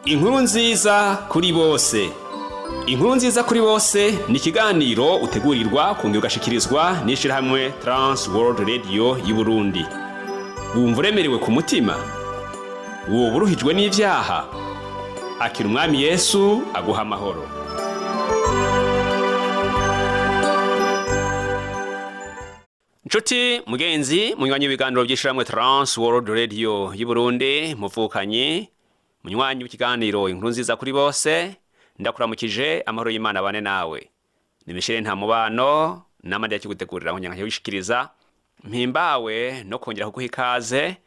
Inkuru nziza kuri bose. Inkuru nziza kuri bose ni ikiganiro utegurirwa kongera ugashikirizwa n'ishirahamwe Trans World Radio y'Uburundi. Wumva uremerewe ku mutima? Woba uruhijwe n'ivyaha? Akira Umwami Yesu aguha amahoro. Nshuti mugenzi munywanyi w'ibiganiro by'ishirahamwe Trans World Radio y'Uburundi, muvukanyi munywanyi w'ikiganiro Inkuru nziza kuri bose, ndakuramukije, amahoro y'Imana bane nawe. Nimishire nta mubano nama ndakigutegurira ngo nyanka mpimbawe no kongera kuguha ikaze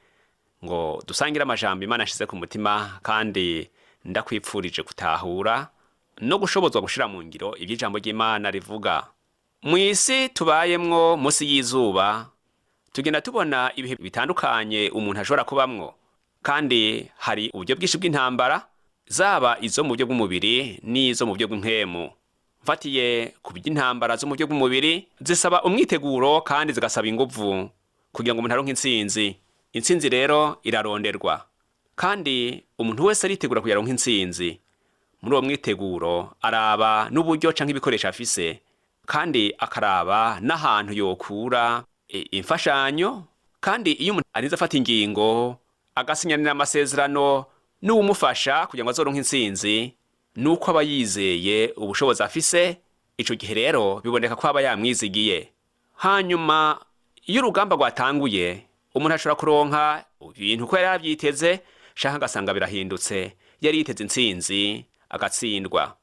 ngo dusangire amajambo Imana ashize ku mutima, kandi ndakwipfurije gutahura no gushobozwa gushira mu ngiro iby'ijambo ry'Imana rivuga. Mu isi tubayemwo munsi y'izuba, tugenda tubona ibihe bitandukanye umuntu ashobora kubamwo, kandi hari uburyo bwinshi bw'intambara, zaba izo mu buryo bw'umubiri n'izo mu buryo bw'impwemu. Mfatiye ku by'intambara zo mu buryo bw'umubiri, zisaba umwiteguro kandi zigasaba inguvu kugira ngo umuntu aronke intsinzi. Intsinzi rero iraronderwa, kandi umuntu wese aritegura kugira aronke intsinzi. Muri uwo mwiteguro araba n'uburyo canke ibikoresho afise, kandi akaraba n'ahantu yokura imfashanyo. Kandi iyo umuntu arinze afata ingingo agasinyanira amasezerano n'uwumufasha kugira ngo azoronke intsinzi, nuko aba yizeye ubushobozi afise. Ico gihe rero biboneka ko aba yamwizigiye. Hanyuma iyo urugamba rwatanguye, umuntu ashobora kuronka ibintu uko yari yavyiteze, canke agasanga birahindutse. Yari yiteze intsinzi agatsindwa.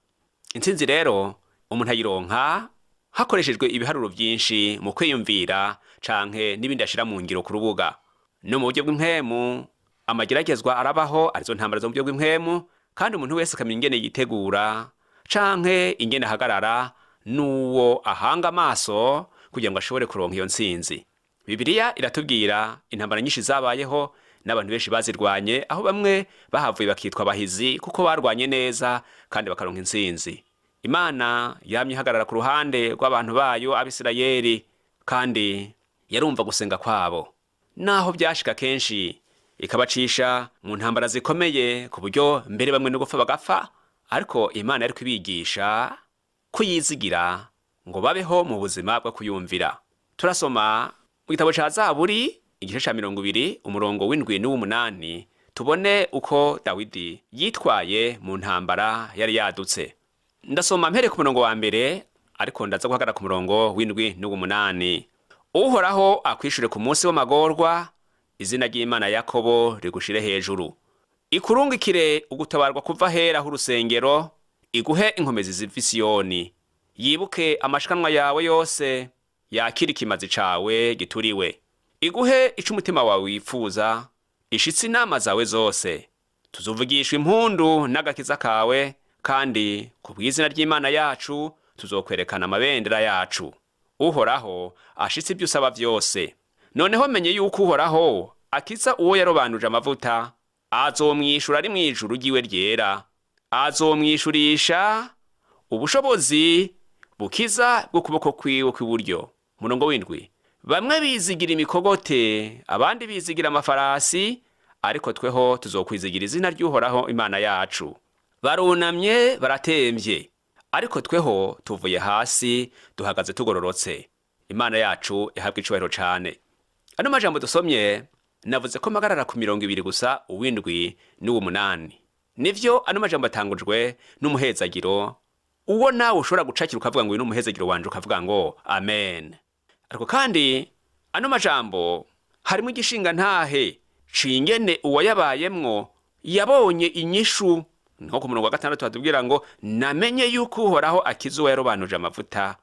Intsinzi rero umuntu ayironka hakoreshejwe ibiharuro vyinshi mu kwiyumvira canke n'ibindi ashira mu ngiro ku rubuga. No mu buryo bw'impwemu amageragezwa arabaho, arizo ntambara zo mu buryo bw'impwemu, kandi umuntu wese akamenya ingene yitegura canke ingene ahagarara n'uwo ahanga amaso kugira ngo ashobore kuronka iyo ntsinzi. Bibiliya iratubwira intambara nyinshi zabayeho n'abantu benshi bazirwanye, aho bamwe bahavuye bakitwa abahizi kuko barwanye neza kandi bakaronka intsinzi. Imana yamye ihagarara ku ruhande rw'abantu bayo Abisirayeli, kandi yarumva gusenga kwabo, naho byashika kenshi ikabacisha mu ntambara zikomeye, ku buryo mbere bamwe no gupfa bagapfa. Ariko Imana yariko ibigisha kuyizigira ngo babeho mu buzima bwo kuyumvira. Turasoma mu gitabo ca Zaburi igice ca 20 umurongo w'indwi n'uw'umunani, tubone uko Dawidi yitwaye mu ntambara yari yadutse. Ndasoma mpere ku murongo wa mbere, ariko ndaza guhagarara ku murongo w'indwi n'uw'umunani. Uhoraho akwishure ku munsi w'amagorwa, izina ry'Imana Yakobo rigushire hejuru. Ikurungikire ugutabarwa kuva hera h'urusengero, iguhe inkomezi ziva i Siyoni. Yibuke amashikanwa yawe yose, yakire ikimazi cawe gituriwe. Iguhe ico umutima wawe wifuza, ishitse inama zawe zose. Tuzovugishwa impundu n'agakiza kawe, kandi ku bw'izina ry'Imana yacu tuzokwerekana amabendera yacu. Uhoraho ashitse ibyo usaba vyose. Noneho menye yuko Uhoraho akiza uwo yarobanuje amavuta, azomwishura ari mw'ijuru ryiwe ryera, azomwishurisha ubushobozi bukiza bw'ukuboko kwiwe kw'iburyo. Murongo w'indwi: bamwe bizigira imikogote, abandi bizigira amafarasi, ariko tweho tuzokwizigira izina ry'Uhoraho Imana yacu. Barunamye baratemvye, ariko tweho tuvuye hasi duhagaze tugororotse. Imana yacu ihabwa icubahiro cane. Ano majambo dusomye, navuze ko mpagarara ku mirongo ibiri gusa, uw'indwi n'uw'umunani. Nivyo, ano majambo atangujwe n'umuhezagiro, uwo nawe ushobora gucakira ukavuga ngo uyu ni umuhezagiro wanje, ukavuga ngo amen. Ariko kandi ano majambo harimo igishinga ntahe cingene uwayabayemwo yabonye inyishu. Nko ku murongo wa gatandatu hatubwira ngo: namenye yuko Uhoraho akiza uwo yarobanuje amavuta,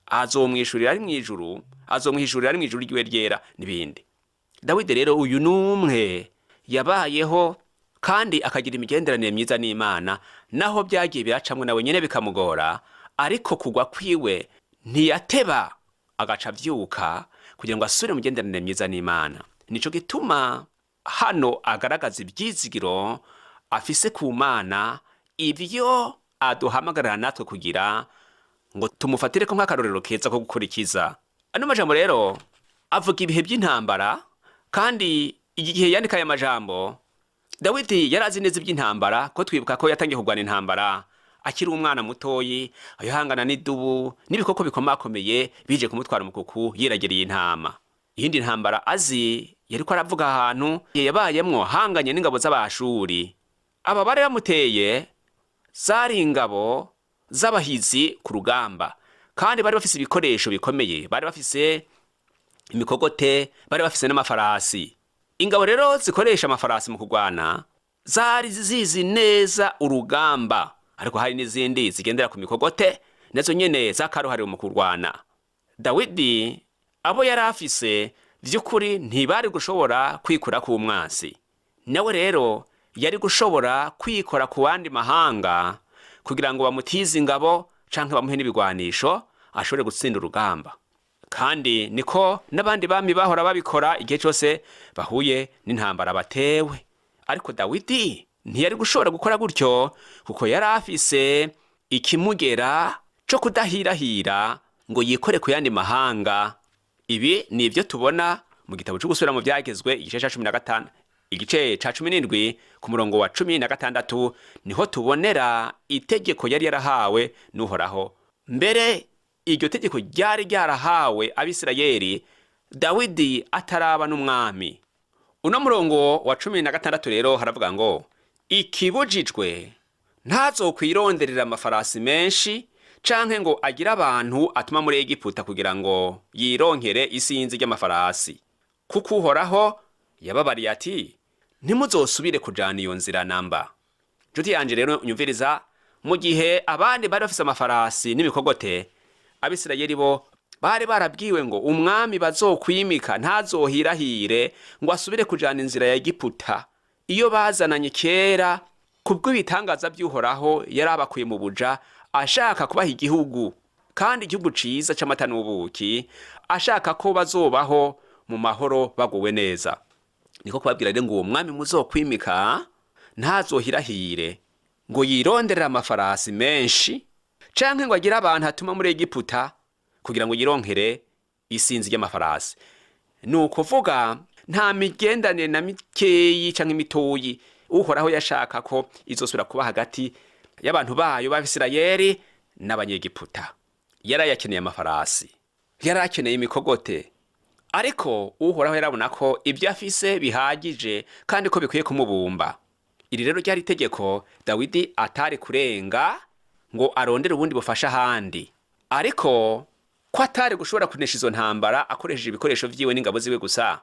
azomwishurira ari mw'ijuru, azomwishurira ari mw'ijuru ryiwe ryera, n'ibindi. Dawidi rero uyu n'umwe yabayeho kandi akagira imigenderanire myiza n'Imana, naho byagiye biracamwe nawe nyene bikamugora, ariko kugwa kwiwe ntiyateba, agaca avyuka kugira ngo asubire mu migenderanire myiza n'Imana. Nico gituma hano agaragaza ivyizigiro afise ku Mana, ivyo aduhamagarira natwe kugira ngo tumufatireko nk'akarorero keza ko gukurikiza. Ano majambo rero avuga ibihe by'intambara, kandi igihe yandika aya majambo Dawidi yari azi neza iby'intambara, ko twibuka ko yatangiye kurwana intambara akiri umwana mutoyi, ayahangana n'idubu n'ibikoko bikomakomeye bije kumutwara umukuku yiragiriye intama. Iyindi ntambara azi yariko aravuga ahantu yabayemwo hanganye n'ingabo z'Abashuri. Aba bari bamuteye zari ingabo z'abahizi ku rugamba, kandi bari bafise ibikoresho bikomeye, bari bafise imikogote, bari bafise n'amafarasi. Ingabo rero zikoresha amafarasi mu kurwana zari zizi neza urugamba, ariko hari n'izindi zigendera ku mikogote, nazo nyene zakaruhariwe mu kurwana. Dawidi abo yari afise vy'ukuri ntibari gushobora kwikura ku mwansi. Nawe rero yari gushobora kwikora ku bandi mahanga kugira ngo bamutize ingabo canke bamuhe n'ibigwanisho ashobore gutsinda urugamba. Kandi niko n'abandi bami bahora babikora igihe cyose bahuye n'intambara batewe. Ariko Dawidi ntiyari gushobora gukora gutyo, kuko yari afise ikimugera co kudahirahira ngo yikore ku yandi mahanga. Ibi ni ibyo tubona mu gitabo cyo gusubira mu byagezwe, igice ca 15, igice ca 17, ku murongo wa 16, niho tubonera itegeko yari yarahawe n'Uhoraho. Mbere iryo tegeko ryari ryarahawe Abisirayeli Dawidi ataraba n'umwami. Uno murongo wa 16 rero haravuga ngo: "Ikibujijwe, ntazokwironderera amafarasi menshi canke ngo agire abantu atuma muri Egiputa kugira ngo yironkere isinzi ry'amafarasi, kuko Uhoraho yababariye ati: 'Ntimuzosubire kujana iyo nzira namba.'" Nshuti yanje rero unyumviriza, mu gihe abandi bari bafise amafarasi n'imikogote, Abisirayeli bo bari barabwiwe ngo umwami bazokwimika ntazohirahire ngo asubire kujana inzira ya Egiputa iyo bazananye kera, kubw'ibitangaza by'Uhoraho yari abakuye mu buja, ashaka kubaha igihugu, kandi igihugu ciza c'amata n'ubuki, ashaka ko bazobaho mu mahoro baguwe neza. Niko kubabwira rero ngo uwo mwami muzokwimika ntazohirahire ngo yironderere amafarasi menshi canke ngo agire abantu atuma muri Egiputa kugira ngo yironkere isinzi ry'amafarasi. Ni ukuvuga nta migendanire na mikeyi canke imitoyi Uhoraho yashaka ko izosubira kuba hagati y'abantu bayo b'Abisirayeli n'Abanyegiputa. Yari yakeneye amafarasi, yari akeneye imikogote, ariko Uhoraho yarabona ko ibyo afise bihagije kandi ko bikwiye kumubumba. Iri rero ryari itegeko Dawidi atari kurenga ngo arondere ubundi bufasha ahandi, ariko ko atari gushobora kunesha izo ntambara akoresheje ibikoresho vyiwe n'ingabo ziwe gusa,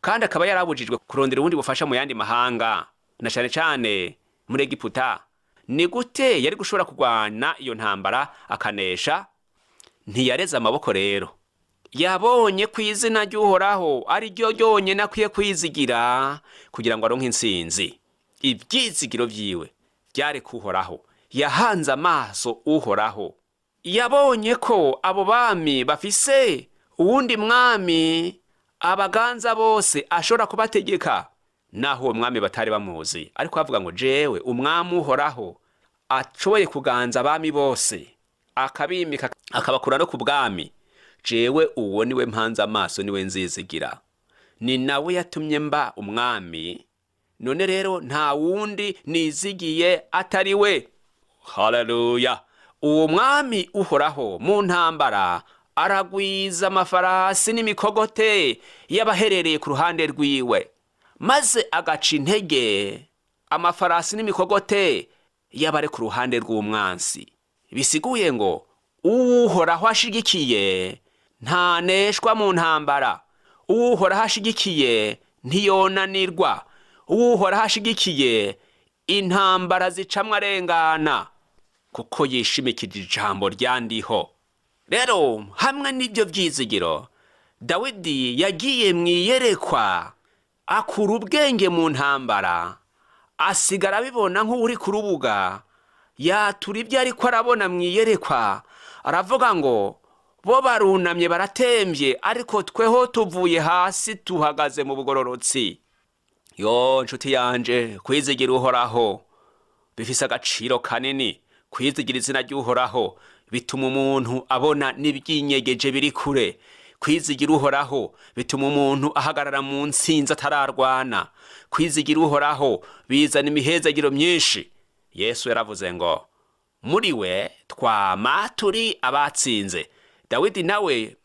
kandi akaba yarabujijwe kurondera ubundi bufasha mu yandi mahanga na cane cane muri Egiputa. Ni gute yari gushobora kurwana iyo ntambara akanesha? Ntiyareze amaboko rero. Yabonye ko izina ry'Uhoraho ari ryo ryonyene akwiye kwizigira kugira ngo aronke intsinzi. Ivyizigiro vyiwe vyari kuhoraho. Yahanze amaso Uhoraho. Yabonye ko abo bami bafise uwundi mwami abaganza bose ashobora kubategeka, naho uwo mwami batari bamuzi, ariko bavuga ngo: "Jewe umwami Uhoraho ashoboye kuganza abami bose, akabimika, akabakura no ku bwami, jewe uwo niwe mpanze amaso, niwe nzizigira, ni nawe yatumye mba umwami. None rero nta wundi nizigiye atari we." Haleluya! Uwo mwami Uhoraho mu ntambara aragwiza amafarasi n'imikogote y'abaherereye ku ruhande rwiwe, maze agaca intege amafarasi n'imikogote y'abari ku ruhande rw'umwansi. Bisiguye ngo uwuhoraho ashigikiye ntaneshwa mu ntambara, uwuhoraho ashigikiye ntiyonanirwa, uwuhoraho ashigikiye intambara zicamwo arengana, kuko yishimikije ijambo ryandiho. Rero hamwe n'ibyo byizigiro, Dawidi yagiye mu iyerekwa, akura ubwenge mu ntambara, asigara abibona nk'uri ku rubuga, yatura ibyo ariko arabona mu iyerekwa, aravuga ngo: "Bo barunamye baratembye, ariko tweho tuvuye hasi tuhagaze mu bugororotsi." Yo nshuti yanje, kwizigira Uhoraho bifise agaciro kanini. Kwizigira izina ry'Uhoraho bituma umuntu abona n'ibyinyegeje biri kure. Kwizigira Uhoraho bituma umuntu ahagarara mu ntsinzi atararwana. Kwizigira Uhoraho bizana imihezagiro myinshi. Yesu yaravuze ngo muri we twama turi abatsinze. Dawidi nawe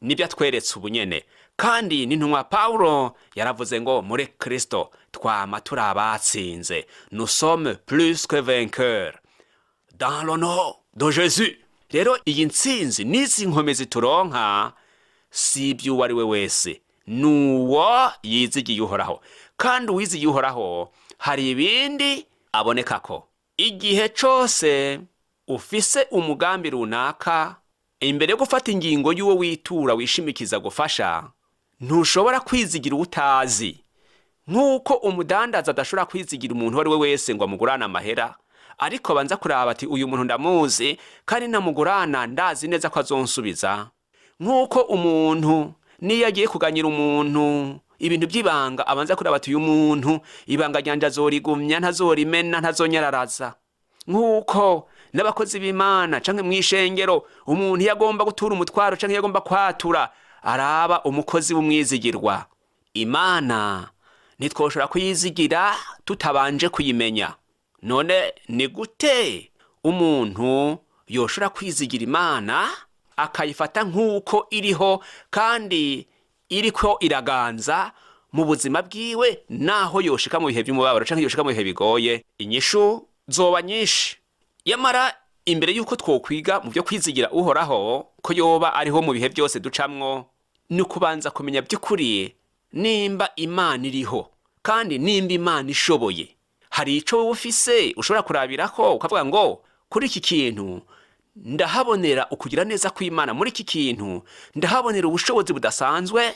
nibyo atweretse ubunyene, kandi n'intumwa Pawulo yaravuze ngo muri Kristo twama turi abatsinze, nous sommes plus que vainqueurs dans le nom de Jésus. Rero iyi ntsinzi n'izi nkomezi turonka si iby'uwo ari we wese, nuwo yizigiye Uhoraho. Kandi uwizigiye Uhoraho hari ibindi abonekako. Igihe cose ufise umugambi runaka, imbere yo gufata ingingo y'uwo witura wishimikiza gufasha, ntushobora kwizigira uwo utazi. Nk'uko umudandaza adashobora kwizigira umuntu uwo ari we wese ngo amugurane amahera, ariko abanza kuraba ati uyu muntu ndamuzi kandi namugurana ndazi neza ko azonsubiza. Nk'uko umuntu niyo agiye kuganyira umuntu ibintu by'ibanga, abanza kuraba ati uyu muntu ibanga ryanje azorigumya, ntazorimena, ntazonyararaza. Nk'uko n'abakozi b'Imana canke mw'ishengero, umuntu iyo agomba gutura umutwaro canke iyo agomba kwatura, araba umukozi w'umwizigirwa. Imana ntitwoshobora kuyizigira tutabanje kuyimenya. None ni gute umuntu yoshobora kwizigira Imana akayifata nk'uko iriho kandi iriko iraganza mu buzima bwiwe, naho yoshika mu bihe by'umubabaro canke yoshika mu bihe bigoye? Inyishu zoba nyinshi. Yamara imbere y'uko twokwiga mu byo kwizigira Uhoraho ko yoba ariho mu bihe byose ducamwo, ni ukubanza kumenya by'ukuri nimba Imana iriho kandi nimba Imana ishoboye. Hari ico wowe ufise ushobora kurabirako ukavuga ngo kuri iki kintu ndahabonera ukugira neza kw'Imana, muri iki kintu ndahabonera ubushobozi budasanzwe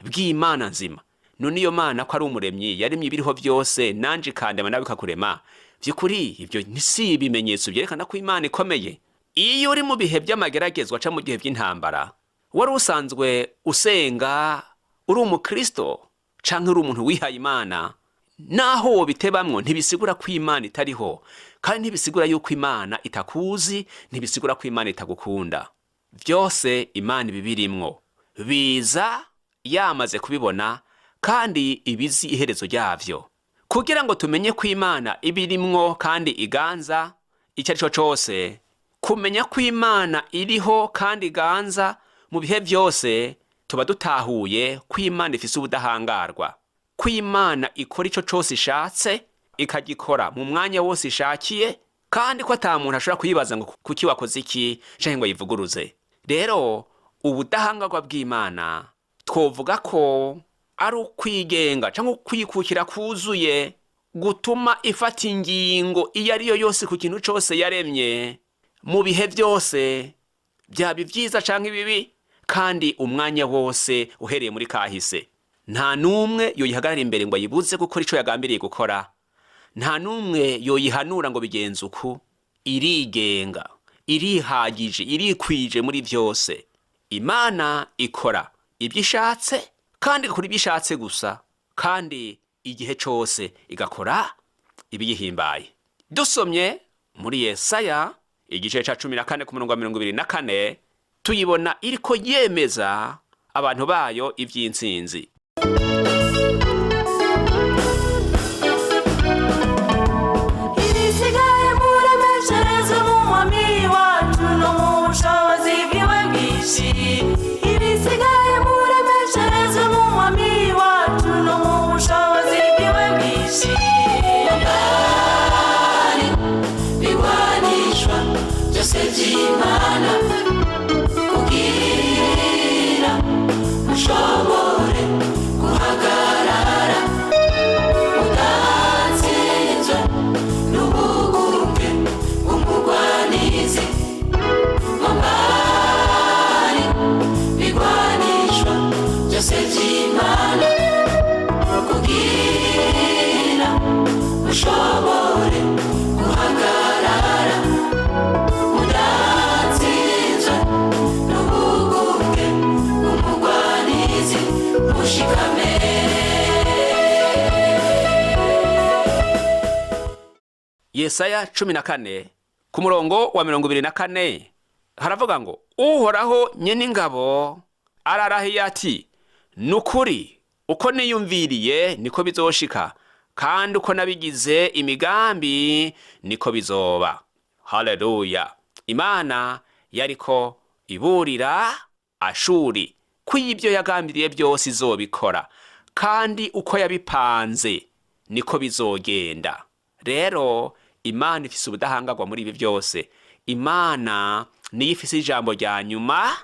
bw'Imana nzima. None iyo Mana ko ari umuremyi yaremye ibiriho byose, nanje ikandema nawe ikakurema, vy'ukuri ibyo si ibimenyetso byerekana ko Imana ikomeye? Iyo uri mu bihe by'amageragezwa canke mu gihe by'intambara, wari usanzwe usenga, uri umukristo canke uri umuntu wihaye Imana, naho wobitebamwo ntibisigura ko Imana itariho, kandi ntibisigura yuko Imana itakuzi, ntibisigura ko Imana itagukunda. Byose Imana ibibirimwo, biza yamaze kubibona kandi ibizi iherezo ryavyo. Kugira ngo tumenye ko Imana ibirimwo kandi iganza icyo ari cyo cose, kumenya ko Imana iriho kandi iganza mu bihe byose, tuba dutahuye ko Imana ifise ubudahangarwa, ko Imana ikora ico cose ishatse, ikagikora mu mwanya wose ishakiye, kandi ko ata muntu ashobora kuyibaza ngo kuki wakoze iki canke ngo ayivuguruze. Rero ubudahangarwa bw'Imana twovuga ko ari ukwigenga canke ukwikukira kuzuye, gutuma ifata ingingo iyo ari yo yose ku kintu cose yaremye mu bihe byose, byaba ibyiza canke ibibi, kandi umwanya wose uhereye muri kahise. Nta n'umwe yoyihagarara imbere ngo ayibuze gukora ico yagambiriye gukora. Nta n'umwe yoyihanura ngo bigenze uku. Irigenga, irihagije, irikwije muri byose. Imana ikora ibyo ishatse kandi igakora ibyo ishatse gusa, kandi igihe cose igakora ibiyihimbaye. Dusomye muri Yesaya igice ca 14 ku murongo wa 24, tuyibona iriko yemeza abantu bayo ivy'intsinzi. Ibisigaye muremeshereze mu mwami wacu no mu bushobozi bwiwe bwinshi. Ibisigaye muremeshereze mu mwami wacu no mu bushobozi bwiwe bwinshi. Bari bigwanishwa byose by'Imana kugira mushobore guhagarara mudatsinzwe n'ubugunge bw'umugwanizi. Mwambari bigwanishwa byose by'Imana kugira mushobore guhagarara mudatsinzwe n'ubugunge bw'umugwanizi mushikame. Yesaya 14 ku murongo wa 24 haravuga ngo Uhoraho nyen'ingabo Ararahiye ati: "Nukuri uko niyumviriye niko bizoshika, kandi uko nabigize imigambi niko bizoba." Haleluya! Imana yariko iburira Ashuri ko ibyo yagambiriye byose izobikora, kandi uko yabipanze niko bizogenda. Rero Imana ifise ubudahangarwa muri ibi byose. Imana niyo ifise ijambo rya nyuma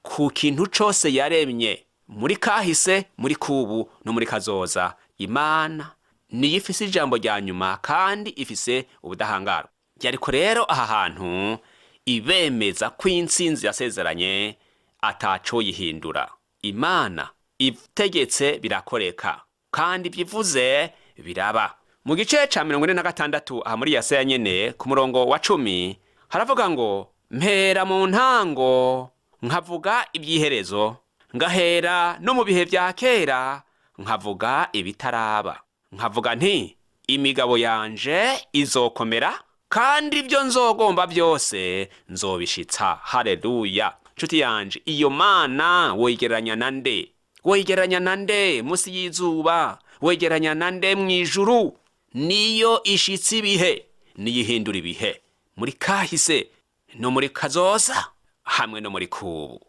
ku kintu cose yaremye, muri kahise, muri kubu no muri kazoza. Imana niyo ifise ijambo rya nyuma kandi ifise ubudahangarwa. Yariko rero aha hantu ibemeza ko intsinzi yasezeranye ataco yihindura. Imana itegetse birakoreka, kandi ibyo ivuze biraba. Mu gice ca 46 aha muri Yesaya nyene, ku murongo wa 10, haravuga ngo: "Mpera mu ntango nkavuga iby'iherezo, ngahera no mu bihe vya kera nkavuga ibitaraba, nkavuga nti: Imigabo yanje izokomera, kandi ibyo nzogomba byose nzobishitsa." Haleluya! Nshuti yanje, iyo Mana woyigereranya na nde? Woyigereranya na nde munsi y'izuba? Wegeranya na nde mu ijuru? Niyo ishitse ibihe, niyo ihindura ibihe, muri kahise no muri kazoza hamwe no muri kubu.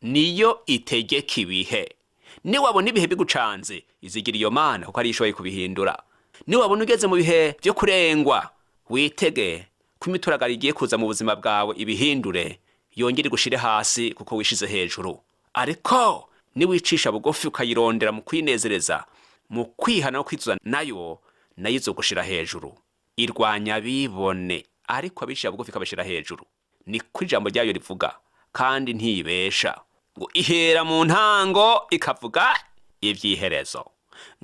Niyo itegeka ibihe. Niwabona ibihe bigucanze, izigira iyo Mana, kuko ariyo ishoboye kubihindura. Niwabona ugeze mu bihe byo kurengwa, witege ko imituragaro igiye kuza mu buzima bwawe ibihindure, yongere igushire hasi kuko wishize hejuru. Ariko niwicisha bugufi ukayirondera mu kwinezereza, mu kwihana no kwizuza, nayo izogushira hejuru. Irwanya abibone, ariko abicisha bugufi ikabashira hejuru. Niko ijambo ryayo rivuga, kandi ntibesha. Ngo ihera mu ntango ikavuga ivy'iherezo,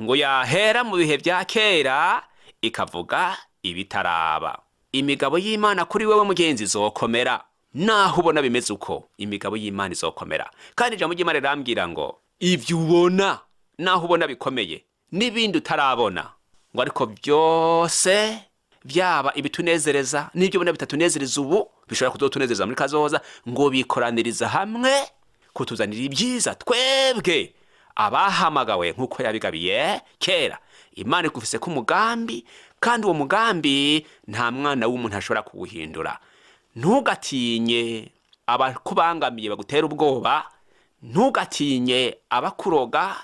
ngo yahera mu bihe vya kera ikavuga ibitaraba. Imigabo y'Imana kuri wewe mugenzi izokomera, naho ubona bimeze uko. Imigabo y'Imana izokomera. Kandi ijambo ry'Imana rirambwira ngo ivyo ubona, naho ubona bikomeye, n'ibindi utarabona, ngo ariko byose, byaba ibitunezereza n'ibyo ubona bitatunezereza ubu, bishobora kuzotunezereza muri kazoza, ngo bikoraniriza hamwe kutuzanira ibyiza twebwe abahamagawe nk'uko yabigabiye kera. Imana igufise ko umugambi, kandi uwo mugambi nta mwana w'umuntu ashobora kuwuhindura. Ntugatinye abakubangamiye bagutera ubwoba, ntugatinye abakuroga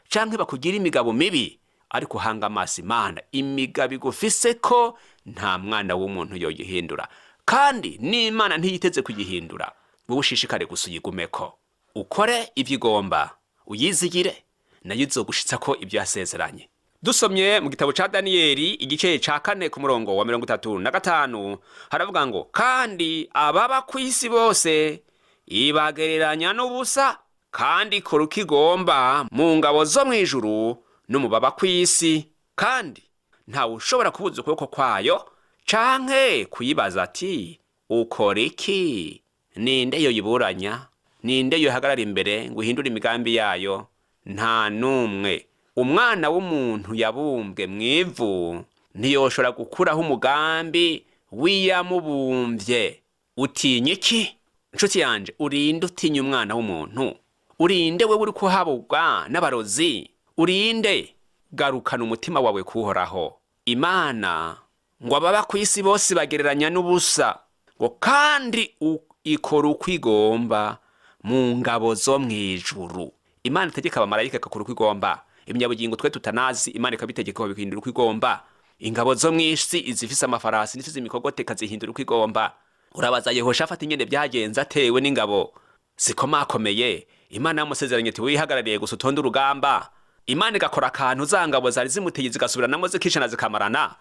canke bakugira imigabo mibi, ariko hanga amaso Imana. Imigabo igufise ko nta mwana w'umuntu yoyihindura, kandi n'Imana ntiyiteze kuyihindura. Wowe ushishikare gusa uyigumeko, ukore ibyo igomba, uyizigire, nayo izogushitsa ko ibyo yasezeranye. Dusomye mu gitabo ca Daniyeli igice ca 4 ku murongo wa 35, haravuga ngo: "Kandi ababa ku isi bose ibagereranya n'ubusa, kandi ikora uko igomba mu ngabo zo mu ijuru no mu baba ku isi, kandi ntawe ushobora kubuza ukuboko kwayo canke kuyibaza ati: Ukora iki? Ninde yoyiburanya? Ninde yohagarara imbere ngo ihindure imigambi yayo? Nta n'umwe. Umwana w'umuntu yabumbwe mu ivu ntiyoshobora gukuraho umugambi w'Iyamubumvye. Utinya iki, nshuti yanje? Urinde utinya umwana w'umuntu? Urinde wewe uri kuhabugwa n'abarozi? Urinde? Garukana umutima wawe kuhoraho Imana." Ngo ababa ku isi bose bagereranya n'ubusa, ngo kandi ikora uko igomba mu ngabo zo mw'ijuru. Imana itegeka abamarayika igakora uko igomba, ibinyabugingo twe tutanazi Imana ikabitegeka bikahindura uko igomba. Ingabo zo mw'isi, izifise amafarasi n'izifise imikogote, ikazihindura uko igomba. Urabaza Yehoshafati ingene byagenze atewe n'ingabo zikomakomeye. Imana yamusezeranye ati: "Wihagarariye gusa utonde urugamba." Imana igakora akantu, za ngabo zari zimuteye zigasubiranamo, zikishana, zikamarana,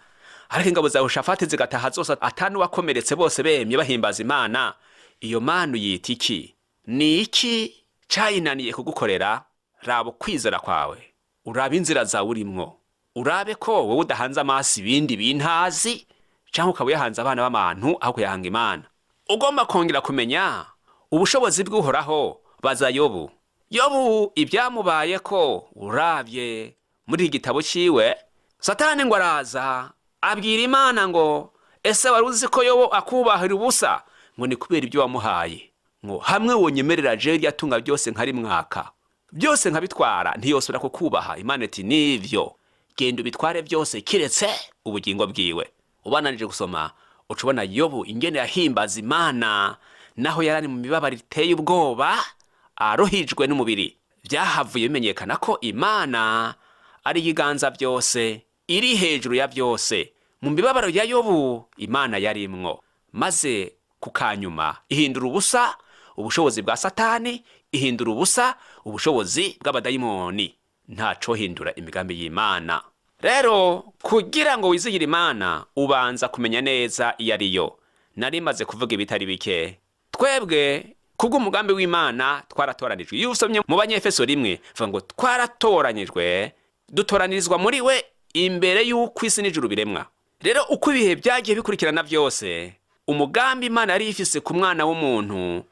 ariko ingabo za Yehoshafati zigataha zose atanuwakomeretse, bose bemye bahimbaza Imana. Iyo Mana uyita iki? Ni iki cayinaniye kugukorera? Raba ukwizera kwawe, urabe inzira zawe urimwo, urabe ko wowe udahanze amaso ibindi bintazi, cyangwa ukaba uyahanze abana b'abantu aho kuyahanga Imana. Ugomba kongera kumenya ubushobozi bw'Uhoraho, baza Yobu. Yobu ibyamubaye ko urabye muri iki gitabo ciwe, Satani ngo araza abwira Imana ngo: "Ese wari uzi ko Yobu akubahira ubusa?" Ngo ni kubera ibyo wamuhaye. Ngo hamwe wonyemerera jewe rya tunga byose nkari mwaka. Byose nkabitwara, ntiyosubira kukubaha. Imana iti: "Nivyo, genda ubitware byose kiretse ubugingo bwiwe." Ubananije gusoma, uca ubona Yobu ingene yahimbaza Imana naho yarari mu mibabaro iteye ubwoba, aruhijwe n'umubiri. Byahavuye bimenyekana ko Imana ari iganza byose, iri hejuru ya byose. Mu mibabaro ya Yobu Imana yarimwo, maze ku kanyuma ihindura ubusa ubushobozi bwa Satani, ihindura ubusa ubushobozi bw'abadayimoni. Ntacohindura imigambi y'Imana. Rero kugira ngo wizigire Imana, ubanza kumenya neza iyo ariyo. Nari maze kuvuga ibitari bike. Twebwe kubw'umugambi w'Imana twaratoranijwe. Iyo usomye mu Banyefeso 1, vuga ngo twaratoranyijwe, dutoranirizwa muri we imbere y'uko isi n'ijuru biremwa. Rero uko ibihe byagiye bikurikirana byose, umugambi Imana yari ifise ku mwana w'umuntu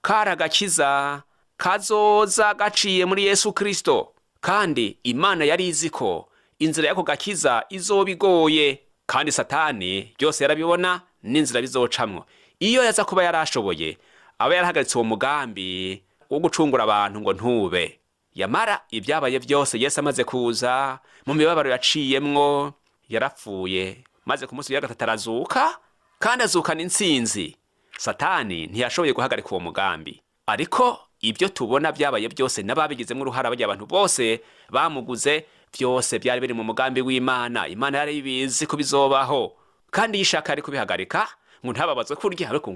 kari agakiza kazoza gaciye muri Yesu Kristo. Kandi Imana yari izi ko inzira y'ako gakiza izoba igoye, kandi Satani byose yarabibona n'inzira bizocamwo. Iyo yaza kuba yarashoboye, aba yarahagaritse uwo mugambi wo gucungura abantu ngo ntube. Yamara ibyabaye byose, Yesu amaze kuza, mu mibabaro yaciyemwo, yarapfuye, maze ku munsi wa gatatu arazuka, kandi azukana intsinzi. Satani ntiyashoboye guhagarika uwo mugambi. Ariko ibyo tubona byabaye byose n'ababigizemo uruhara, bajya abantu bose bamuguze, byose byari biri mu mugambi w'Imana. Imana yari ibizi ko bizobaho, kandi iyo ishaka yari kubihagarika ngo ntababazwe kurya. Ariko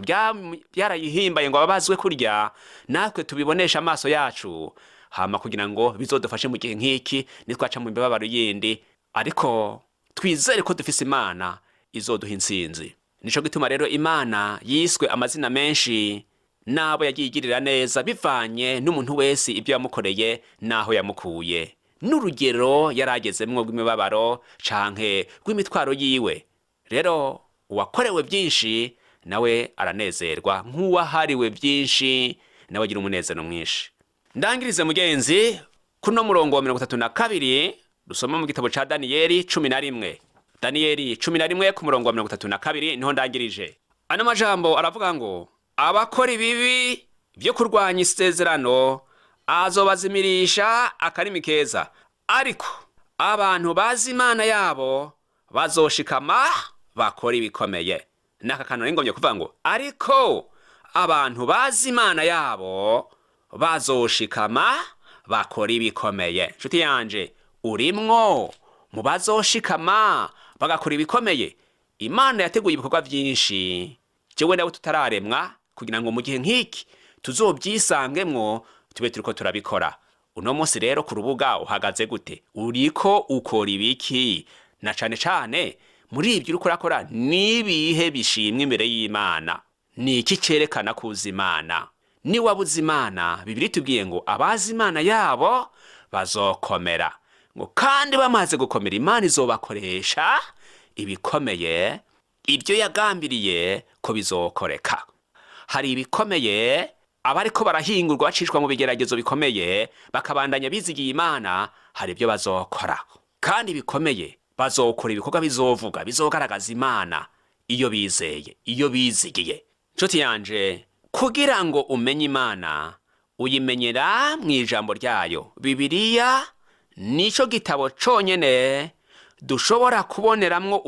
byarayihimbaye ngo ababazwe kurya natwe tubibonesha amaso yacu, hama kugira ngo bizodufashe mu gihe nk'iki nitwaca mu mibabaro yindi. Ariko twizere ko dufise Imana izoduha intsinzi. Nico gituma rero Imana yiswe amazina menshi n'abo yagiye igirira neza, bivanye n'umuntu wese ibyo yamukoreye n'aho yamukuye n'urugero yari agezemwo rw'imibabaro canke rw'imitwaro yiwe. Rero uwakorewe byinshi nawe aranezerwa, nk'uwahariwe byinshi nawe agira umunezero mwinshi. Ndangirize, mugenzi, kuno murongo wa 32 dusoma mu gitabo ca Daniyeli 11. Daniyeli 11 ku murongo wa 32 niho ndangirije. Ano majambo aravuga ngo: "Abakora ibibi byo kurwanya isezerano azobazimirisha akarimi keza, ariko abantu bazi Imana yabo bazoshikama bakora ibikomeye." N'aka kantu nari kuvuga ngo: ariko abantu bazi Imana yabo bazoshikama bakora ibikomeye. Nshuti yanje, urimwo mu bazoshikama bagakora ibikomeye? Imana yateguye ibikorwa byinshi jewe nawe tutararemwa, kugira ngo mu gihe nk'iki tuzobyisangemwo, tube turiko turabikora uno munsi. Rero ku rubuga uhagaze gute? Uriko ukora ibiki? Na cane cane muri ibyo uriko urakora, nibihe bishimwa imbere y'Imana? Ni iki cerekana kuza Imana? Niwabuze Imana, Bibiri tubwiye ngo abazi Imana yabo bazokomera, ngo kandi bamaze gukomera Imana izobakoresha ibikomeye. Ibyo yagambiriye ko bizokoreka. Hari ibikomeye abariko barahingurwa, bacishwa mu bigeragezo bikomeye, bakabandanya bizigiye Imana. Hari ibyo bazokora kandi bikomeye. Bazokora ibikorwa bizovuga, bizogaragaza Imana iyo bizeye, iyo bizigiye. Nshuti yanje, kugira ngo umenye Imana, uyimenyera mu ijambo ryayo. Bibiliya nico gitabo conyene dushobora kuboneramwo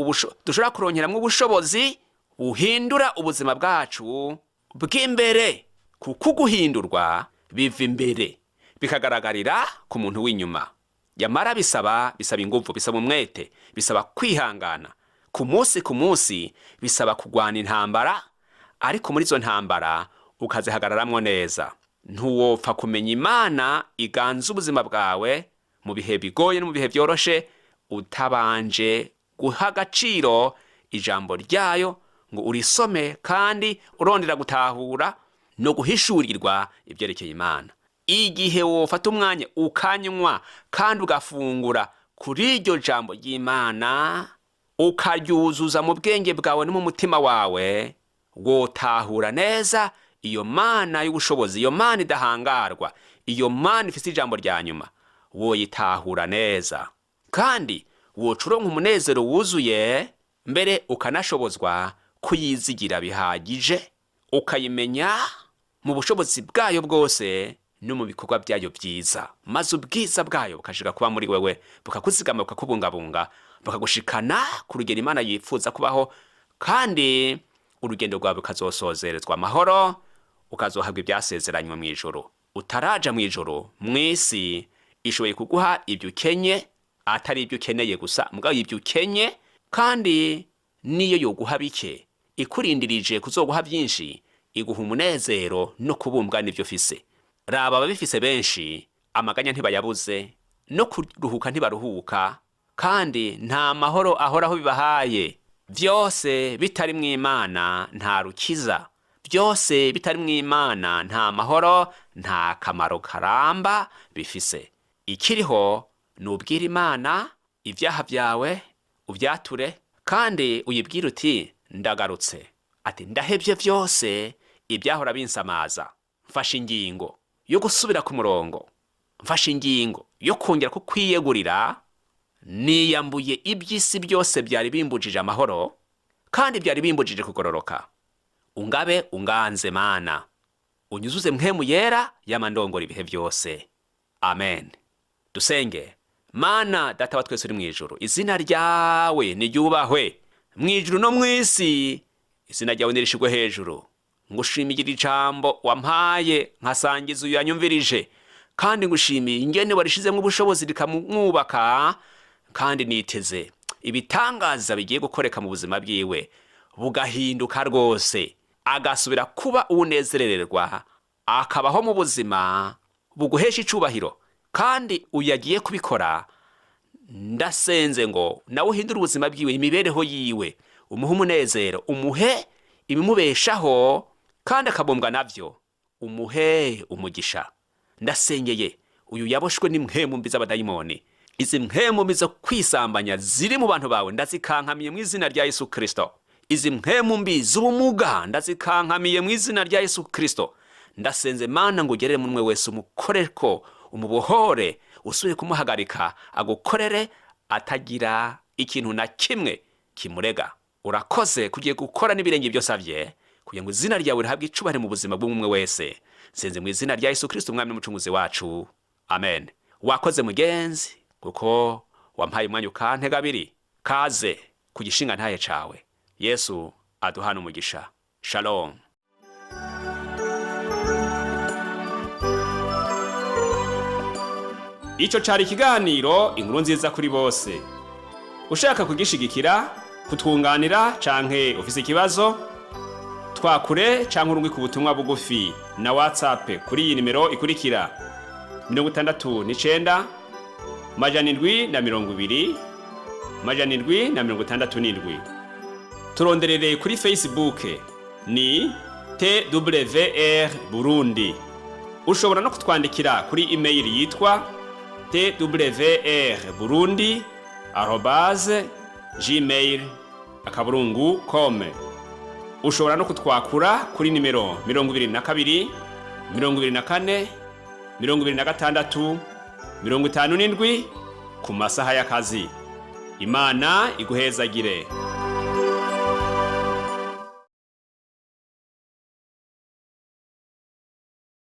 dushobora kuronkeramwo ubushobozi buhindura ubuzima bwacu bw'imbere, kuko guhindurwa biva imbere bikagaragarira ku muntu w'inyuma. Yamara bisaba inguvu, bisaba umwete, bisaba kwihangana ku munsi ku munsi, bisaba kugwana intambara, ariko muri izo ntambara ukazihagararamwo neza. Ntuwopfa kumenya Imana iganza ubuzima bwawe mu bihe bigoye no mu bihe byoroshe utabanje guha agaciro ijambo ryayo ngo urisome, kandi urondera gutahura no guhishurirwa ibyerekeye Imana. Igihe wofata umwanya ukanywa kandi ugafungura kuri iryo jambo ry'Imana, ukaryuzuza mu bwenge bwawe no mu mutima wawe, wotahura neza iyo Mana y'ubushobozi, iyo Mana idahangarwa, iyo Mana ifite ijambo rya nyuma. Woyitahura neza kandi woca uronka umunezero wuzuye, mbere ukanashobozwa kuyizigira bihagije, ukayimenya mu bushobozi bwayo bwose. no mu bikorwa byayo byiza, maze ubwiza bwayo bukashika kuba muri wewe, bukakuzigama, bukakubungabunga, bukagushikana ku rugero Imana yifuza kubaho, kandi urugendo rwawe rukazosozerezwa amahoro, ukazohabwa ibyasezeranywe mu ijoro. Utaraja mu ijoro, mu isi ishoboye kuguha ibyo ukenye, atari ibyo ukeneye gusa, mugabo ibyo ukenye, kandi niyo yoguha bike ikurindirije kuzoguha byinshi, iguha umunezero no kubumbwa n'ibyo ufise. Raba ababifise benshi, amaganya ntibayabuze, no kuruhuka ntibaruhuka, kandi nta mahoro ahoraho bibahaye. Byose bitari mu Imana nta rukiza, byose bitari mu Imana nta mahoro, nta kamaro karamba bifise. Ikiriho ni ubwira Imana ibyaha byawe, ubyature, kandi uyibwire uti ndagarutse, ati ndahebye byose ibyahora binsamaza, mfashe ingingo yo gusubira ku murongo, mfashe ingingo yo kongera kukwiyegurira, niyambuye iby'isi byose byari bimbujije amahoro kandi byari bimbujije kugororoka. Ungabe unganze Mana, unyuzuze mpwemu yera y'amandongora ibihe byose. Amen. Dusenge. Mana Data wa twese uri mu ijuru, izina ryawe niryubahwe mu ijuru no mu isi, izina ryawe nirishigwe hejuru. Ngushimiye iri jambo wampaye nkasangiza uyu yanyumvirije, kandi ngushimiye ingene warishizemo ubushobozi rikamwubaka, kandi niteze ibitangaza bigiye gukoreka mu buzima bwiwe, bugahinduka rwose, agasubira kuba uwunezerererwa, akabaho mu buzima buguhesha icubahiro. Kandi uyu agiye kubikora, ndasenze ngo nawe uhindure ubuzima bwiwe, imibereho yiwe, umuhe umunezero, umuhe ibimubeshaho kandi akabumbwa navyo, umuhe umugisha. Ndasengeye uyu yaboshwe n'impwemu mbi z'abadayimoni. Izi mpwemu mbi zo kwisambanya ziri mu bantu bawe ndazikankamiye mu izina rya Yesu Kristo. Izi mpwemu mbi z'ubumuga ndazikankamiye mu izina rya Yesu Kristo. Ndasenze Mana ngo ugerere munwe wese, umukoreko, umubohore, usubire kumuhagarika, agukorere atagira ikintu na kimwe kimurega. Urakoze kugiye gukora n'ibirenge byose avye, kugira ngo izina ryawe rihabwe icubahiro mu buzima bw'umwe wese. Nsenze mu izina rya Yesu Kristo, umwami n'umucunguzi wacu, amen. Wakoze mugenzi, kuko wampaye umwanya ukantega abiri. Kaze ku gishinga ntaye cawe. Yesu aduhana umugisha. Shalom. Ico cari ikiganiro Inkuru Nziza kuri Bose. Ushaka kugishigikira, kutwunganira canke ufise ikibazo, twakure canke urungike ubutumwa bugufi na WhatsApp kuri iyi nimero ikurikira: 69 720 767. Turonderere kuri Facebook ni TWR Burundi. Ushobora no kutwandikira kuri email yitwa twrburundi@gmail.com. Ushobora no kutwakura kuri nimero 22 24 26 57 ku masaha y'akazi. Imana iguhezagire.